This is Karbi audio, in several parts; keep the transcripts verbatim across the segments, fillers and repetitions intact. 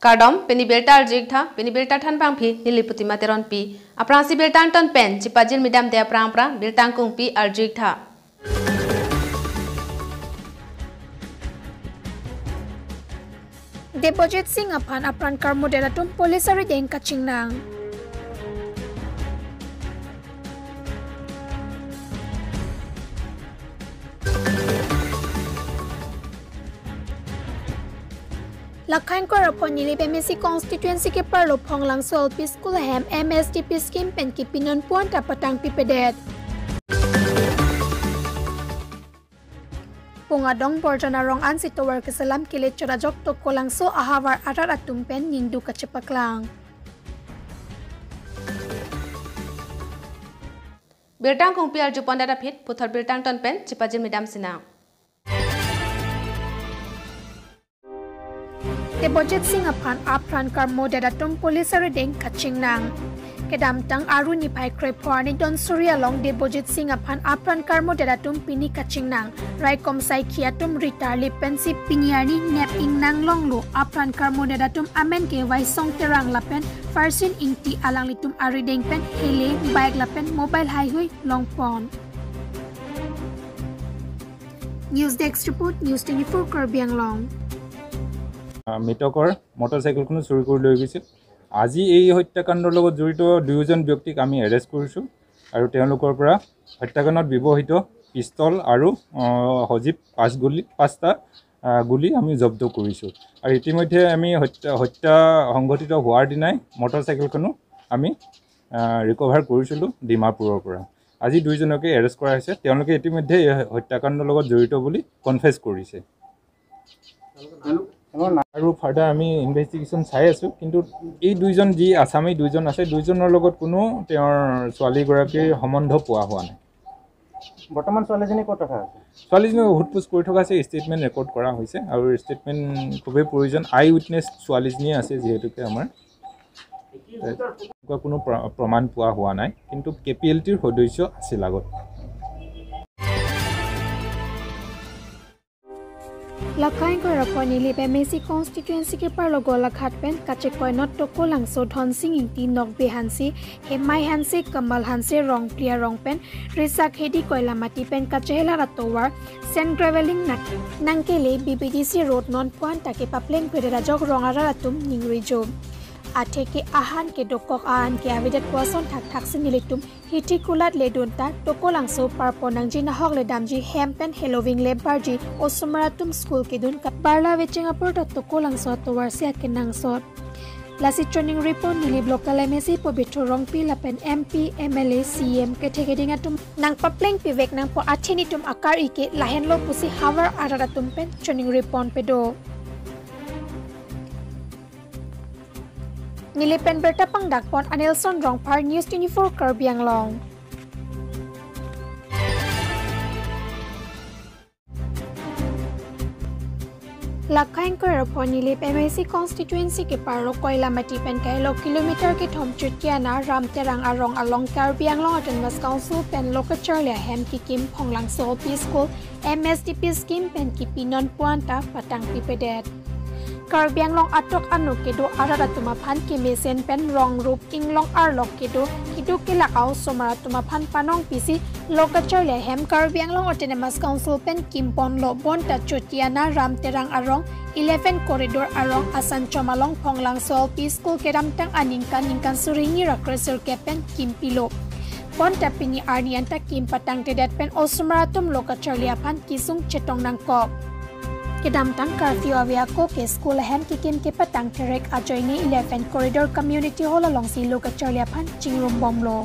Kardom, pini birta arju-ik tha, pini birta thanbangpi neli Putima Teronpi. Aphrangsi birta angton pen chipajirmi damde aphrang aphrang birta angkungpi arju-ik tha. Debojit Singh aphan apran karmodet atum police arideng kachingnang. Lakha ingkoi ra pho Nilip M A C constituency keparlo Phonglangso L P School ahem M S D P scheme pen kipi non puan ta patangpipedet. Pungadong Borjan arong ansi tovar keselam kele chot ajok Tokolangso ahavar arat atum pen ningduk kachepaklang. Birta angkungpi arjupon dada phit, puthot birta angton pen chipajirmi dam sinang. Debojit Singh aphan apran karmodet atum police arideng kachingnang. Kedamtang Aru niphai krepho arni Donsuri along Debojit Singh aphan apran karmodet atum pini kachingnang. Raikom saikhi atum ritarlip pensi pini arni nep ingnang longlo. Apran karmodet atum amen ke Waisong Terang lapen Farsin Ingti, alanglitum arideng pen hele, bike lapen mobile haihui longpon. News Desk Report, News twenty-four Karbi Anglong. আহ, মৃতকৰ মটৰচাইকেলখনো চুৰি কৰি লৈ গৈছিল। আজি এই হত্যাকাণ্ডৰ লগত জড়িত দুয়োজন ব্যক্তিক আমি এৰেষ্ট কৰিছোঁ আৰু তেওঁলোকৰ পৰা হত্যাকাণ্ডত ব্যৱহৃত পিষ্টল আৰু, আহ, সজীৱ পাঁচ গুলী, পাঁচটা, আহ, গুলী আমি জব্দ কৰিছোঁ। আৰু ইতিমধ্যে আমি হত্যা, হত্যা সংঘটিত হোৱাৰ দিনাই মটৰচাইকেলখনো আমি, আহ, ৰিকভাৰ কৰিছিলোঁ ডিমাপুৰৰ পৰা। আজি দুইজনকে এৰেষ্ট কৰা হৈছে। তেওঁলোকে ইতিমধ্যে এই হত্যাকাণ্ডৰ লগত জড়িত বুলি কনফেছ কৰিছে। আৰু ফাৰ্ডাৰ আমি ইনভেষ্টিগেশ্যন চাই আছোঁ, কিন্তু এই দুইজন যি আছামী দুইজন আছে, দুইজনৰ লগত কোনো তেওঁৰ ছোৱালীগৰাকীৰ সম্বন্ধ পোৱা হোৱা নাই। বৰ্তমান ছোৱালীজনী ক'ত ৰখা হৈছে? ছোৱালীজনী সোধ পোছ কৰি থকা হৈছে, ষ্টেটমেণ্ট ৰেকৰ্ড কৰা হৈছে আৰু ষ্টেটমেণ্ট খুবেই প্ৰয়োজন। আই উইটনেছ ছোৱালীজনী আছে যিহেতুকে আমাৰ। এনেকুৱা কোনো প্ৰ-, প্ৰমাণ পোৱা হোৱা নাই, কিন্তু কে পি এল টিৰ সদস্য আছিল আগত। Lakha ingkoi ra pho Nilip M A C constituency keparlo Golaghat pen kachekoi not Tokolangso Dhonsing Ingti, Nokbe Hanse, Hemai Hanse, Kamal Hanse, Rongpli arong pen Risak Hedi Koilamati pen kachehelar atovar sand gravelling nang, nangkele B B D C road non puan ta kepaplengpedet ajok rong arat atum ningri jum. Atheke ahan kedokok, ahan ke avedet pu ason thakthaksi nelitum hithi kulat ledun ta Tokolangso parpon nangji, nahok le damji, hem pen heloving le barji, osomar atum school kedun ka barla vecheng apor ta Tokolangso atovarsi akenangsot. Lasi choningripon Nilip local M A C Pobitro Rongpi lapen M P, M L A, C M kethe keding atum nangpaplengpivek nangpo, athe netum akar-i ke lahenlo pusi havar arat atum pen choningriponpedo. Nilip pen birta pangdakpon Anelson Rongphar, News twenty-four Karbi Anglong. Lakha ingkoi ra pho Nilip M A C constituency keparlo Koilamati pen kailo kilometer kethom Chutiana Ramterang arong along Karbi Anglong Autonomous Council pen lo kacharli ahem kikim Phonglangso L P School M S D P scheme pen kipi non puan ta patangpipedet. Karbi Anglong atok ano kedo arat atum aphan kemesen pen rong rup inglong arlok kedo keduk kelak a-osomar atum aphan panongpisi lo kacharli ahem Karbi Anglong Autonomous Council pen kimponlo. Bonta Chutiana Ramterang arong, eleven corridor arong, Asanchom along Phonglangso L P School kedamtang aningkan ningkan suri hini ra kresirkep pen kimpilo. Bonta pini arni anta kim patangtedet pen osomar atum lo kacharli aphan kisung chetong nangkok. Kedamtang curfew ave ako ke school ahem kikim kepatang terek ajoine eleven corridor community hall alongsi lo kacharli aphan chingrumbomlo.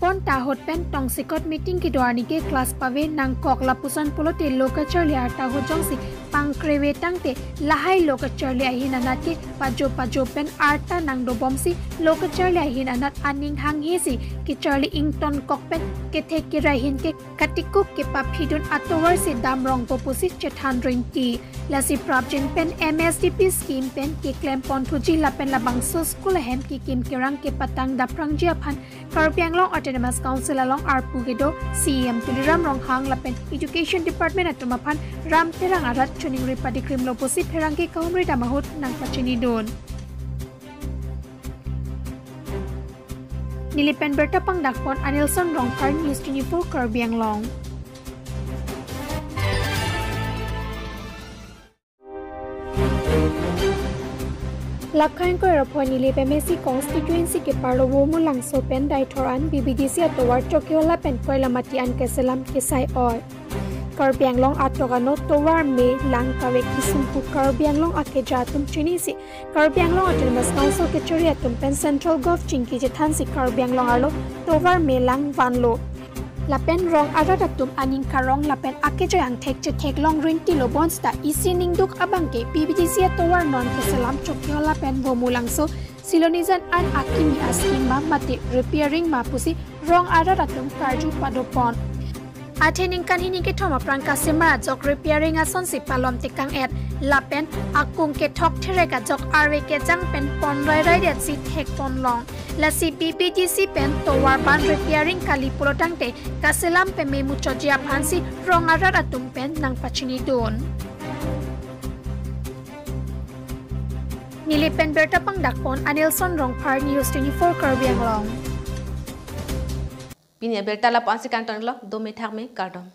Bonta ahut pen tongsekot meeting kedo arni ke class pave nangkok lapuson pulote lo kacharli arta ahut jongsi pangkreve tangte lahai lo kacharli ahin anat ke pajo pajo pen arta nangdobomsi lo kacharli ahin anat aning hanghesi kecharli ingtonkok pen kethe kere ahin ke katikuk kepaphidun atovarsi damrongpo pusi chethan rinti. Lasi prapjin pen M S D P scheme pen keklempon thuji lapen labangso school ahem kikim kerang kepatang daprangji aphan Karbi Anglong Autonomous Council along arpu kedo C E M Tuliram Ronghang lapen Education Department atum aphan Ramterang arat choningri padikrimlo pusi pherangke kahumri dam ahut nangpachinidun. Neli pen birta pangdakpon Anilson Rongphar, News twenty-four Karbi Anglong. Lakhang koi raphoi Nilip M A C constituency keparlo Vomulangso pen Deithor an B B D C atovar Chokihola pen Koilamati an keselam kesai-oi. Karbi Anglong atok ano tovar me lang kave kesung pu Karbi Anglong akeja atum chinisi Karbi Anglong Autonomous Council kechari atum pen Central Govt chingki chethansi Karbi Anglong arlo tovar me lang vanlo. Lapen rong arat atum aning karong lapen akeja angthek chetheklong rinti lo bonsita isi ningduk abangke B B D C atovar non keselam Chokihola pen Vomulangso Silonijan an akimi a-scheme ma mate repairing ma pusi rong arat atum karju padopon. Athe ningkan hini kethom aphrang kasemar ajok repairing asonsi palom tekang-et lapen akung kethok therek ajok arve kejang pen pon rairai detsi thekponlong. Lasi B B D C pen tovar ban repairing kali pulotangte kaselam peme muchotji aphansi rong arat atum pen nangpachinidun. Nilip pen birta pangdakpon Anilson Rongphar, News twenty-four Karbi Anglong. Pini abirta lapu-ansi kangtonlo, dome thakme, kardom.